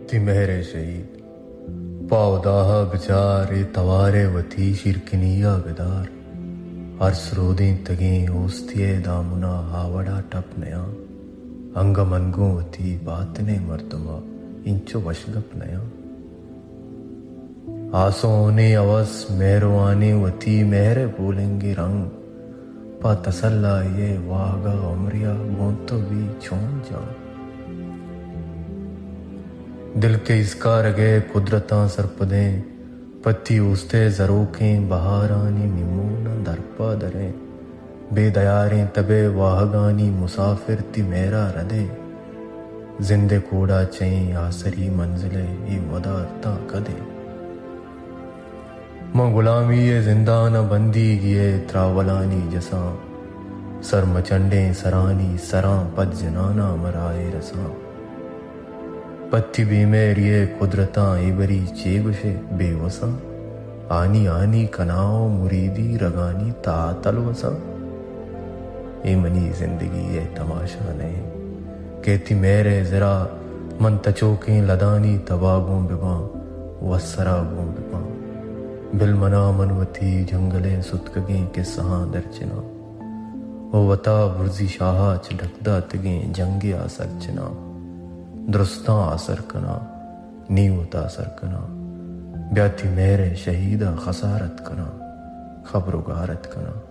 تئی مہر ءِ شہید، پہ ہداہا بچار، اے توار ءَ وتی شیرکنی ءَ بدار۔ ارس رودینتگیں اوستی ءِ دامن ءَ آ وڑا ٹپ نیاں۔ انگہ من گوں وتی باتن ءِ مردم ءَ انچو وشگپ نیاں۔ آسونیں ہوس، مہروانیں وتی مہر ءِ پولنگی رنگ، پہ تسلائی ءِ واہگ ءَ عمرے ءَ گوں تو بی چون جاں۔ دل کہ ایسکارگ ءِ قدرتاں سرپدیں، پہ تئی اوست ءِ زروکیں بہارانی نیمون ءَ درپا دریں۔ بے دیاریں تب ءِ واہگانی مسافر تئی مہر ءَ ردیں۔ زند ءِ کوڑا چہ ایں آسری منزل ءِ اے ودار تاں کدیں؟ من غلامی ءِ زندان ءَ بندیگی ءِ تراولانی جساں، سرمچنڈیں سرانی سراں پد جناناں من راہے رساں۔ پہ تئی بے مہری ءِ قدرتاں اے بری چے گوشے بے وساں؟ آنی آنی کناں ءُ مریدی رگانی تہا تلوساں۔ اے منی زندگی ءِ تماشا نہ انت کہ تئی مہر ءِ زرا من تچوکیں لدانی تبا گون بباں، وسرا گون بباں۔ بل منا من وتی جنگل ءِ ستکگیں کسہاں درچناں ءُ وتا برزی شاہا چہ ڈک داتگیں جنگے آسر چناں۔ درستاں آسر کناں، نی وتا سر کناں۔ بیا تئی مہر ءِ شہید ءَ خسارت کناں، خبر ءُ گارت کناں۔